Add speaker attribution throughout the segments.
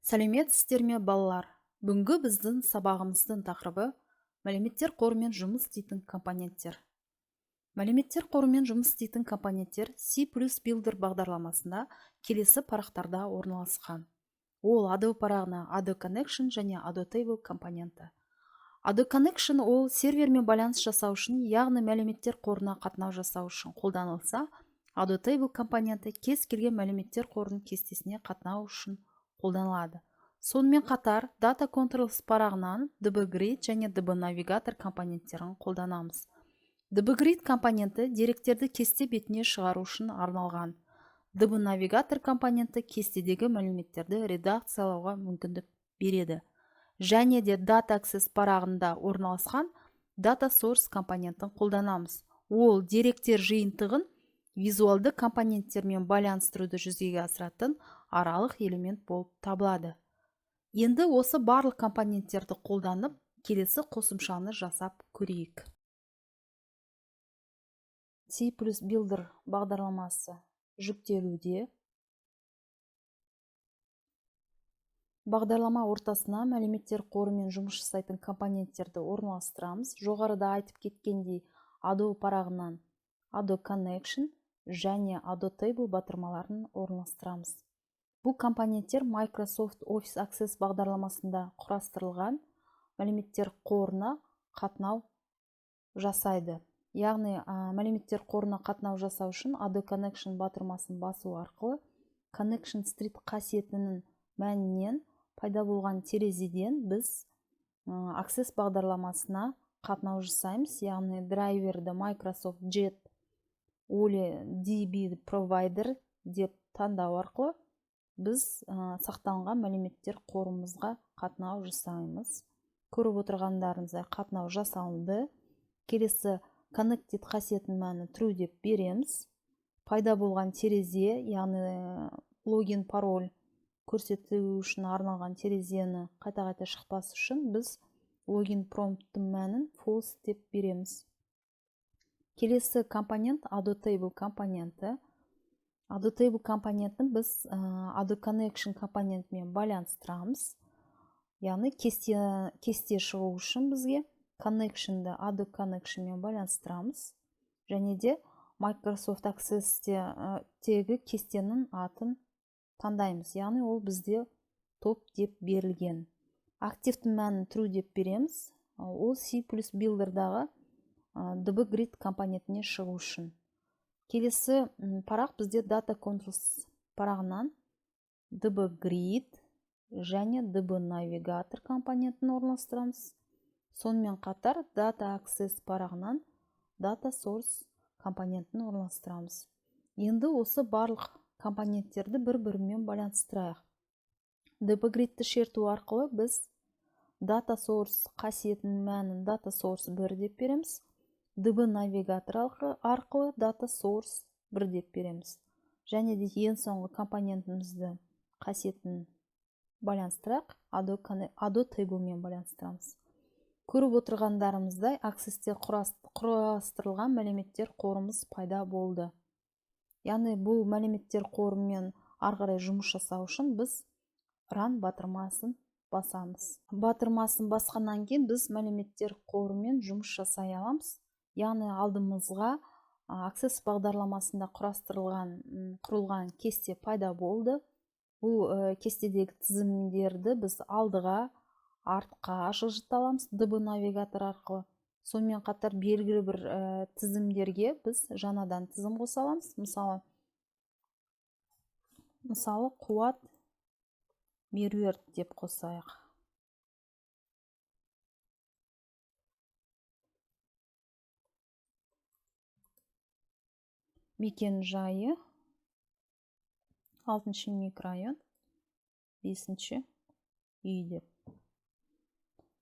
Speaker 1: Сәлеметсіздер ме, балалар! Бүгінгі біздің сабағымыздың тақырыбы: мәліметтер қорымен жұмыс істейтін компоненттер. Мәліметтер қорымен жұмыс істейтін компоненттер C Builder бағдарламасында келесі парақтарда орналасқан. Ол ADO парағына ADO Connection және ADO Table компоненті. ADO Connection ол сервермен байланыс жасау үшін, яғни мәліметтер қорына қатынау жасау үшін қолданылса, ADO Table компоненті кез келген мәліметтер қорының кестесіне қатынау үшін қолданылады. Сонымен қатар Data Controls парағынан DB Grid және DB Navigator компоненттерін қолданамыз. DB Grid компоненті деректерді кесте бетіне шығару үшін арналған. DB Navigator компоненті кестедегі мәліметтерді редакциялауға мүмкіндік береді. Және де Data Access парағында орналасқан Data Source компонентін қолданамыз. Ол деректер жиынтығын визуалды компоненттермен байланыстыруды жүзеге асыратын аралық элемент болып табылады. Енді осы барлық компоненттерді қолданып, келесі қосымшаны жасап көрейік. C Builder бағдарламасы жүктелуде. Бағдарлама ортасына мәліметтер қорымен жұмыс жасайтын компоненттерді орналастырамыз. Жоғарыда айтып кеткендей, ADO парағынан ADO Connection және ADO Table батырмаларын орналастырамыз. Бұл компоненттер Microsoft Office Access бағдарламасында құрастырылған мәліметтер қорына қатынау жасайды. Яғни мәліметтер қорына қатынау жасау үшін ADO Connection батырмасын басу арқылы Connection String қасиетінің мәнінен пайда болған терезеден біз Access бағдарламасына қатынау жасаймыз, яғни драйверді Microsoft Jet OLE DB Provider деп таңдау арқылы біз сақталынған мәліметтер қорымызға қатынау жасаймыз. Көріп отырғандарыңыздай, қатынау жасалынды. Келесі Connected қасиетінің мәні true деп береміз. Пайда болған терезе, яғни логин, пароль көрсету үшін арналған терезені қайта-қайта шықпас үшін біз логин промпттың мәнін false деп береміз. Келесі компонент ADO Table компоненті. ADO Table компонентін біз ADO Connection компонентімен байланыстырамыз. Яғни кесте шығу үшін бізге Connection'ды ADO Connectionмен байланыстырамыз. Және де Microsoft Access'те тегі кестенің атын таңдаймыз. Яғни ол бізде топ деп берілген. Active-тің мәнін true деп береміз. Ол C Builder'дағы DB Grid компонентіне шығу үшін. Келесі парақ бізде Data Controls парағынан DB Grid және DB Navigator компонентін орналастырамыз. Сонымен қатар Data Access парағынан Data Source компонентін орналастырамыз. Енді осы барлық компоненттерді бір-бірімен байланыстырайық. DB Gridті шерту арқылы біз Data Source қасиетінің мәнін Data Source 1 деп береміз. DB Navigator арқылы Data Source 1 деп береміз. Және де ең соңғы компонентімізді қасиетін байланыстырайық, ADO Table-мен байланыстырамыз. Көріп отырғандарымыздай, Accessте құрастырылған мәліметтер қорымыз пайда болды. Яғни бұл мәліметтер қорымен ары қарай жұмыс жасау үшін біз Run батырмасын басамыз. Батырмасын басқаннан кейін біз мәліметтер қорымен жұмыс жасай аламыз. Яғни алдымызға Access бағдарламасында құрастырылған, құрылған кесте пайда болды. Бұл кестедегі тізімдерді біз алдыға, артқа жылжыта аламыз DB Navigator арқылы. Сонымен қатар белгілі бір тізімдерге біз жаңадан тізім қоса аламыз. Мысалы, Қуат, Меруерт деп қосайық. Мекен жайы 6 микрорайон, 5 үй деп.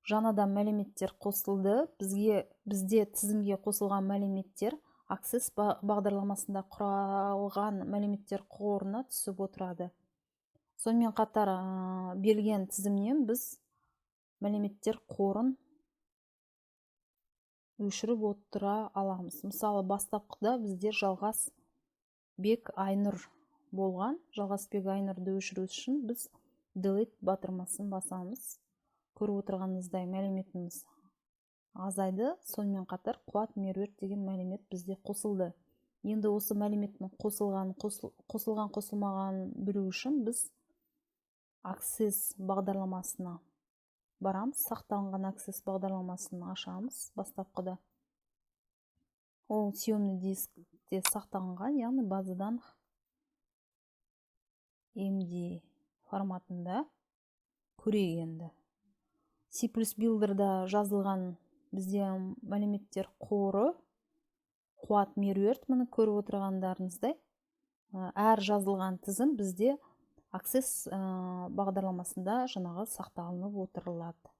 Speaker 1: Жаңадан мәліметтер қосылды. Бізде тізімге қосылған мәліметтер Access бағдарламасында құралған мәліметтер қорына түсіп отырады. Сонымен қатар берілген тізімнен біз мәліметтер қорын өшіріп отыра аламыз. Мысалы, бастапқыда бізде Жалғасбек, Айнұр болған. Жалғасбек, Айнұрды өшіру үшін біз Delete батырмасын басамыз. Көріп отырғаныңыздай, мәліметіміз азайды. Сонымен қатар Қуат, Меруерт деген мәлімет бізде қосылды. Енді осы мәліметтің қосылған, қосылмағанын білу үшін біз Access бағдарламасына барамыз. Сақталынған Access бағдарламасын ашамыз. Бастапқыда ол съемный дискте сақталынған, яғни база данных MD форматында. Көрейік енді, C плюс Builder'да жазылған бізде мәліметтер қоры Қуат, Меруерт. Міне, көріп отырғандарыңыздай, әр жазылған тізім бізде Access бағдарламасында жаңағы сақталынып отырылады.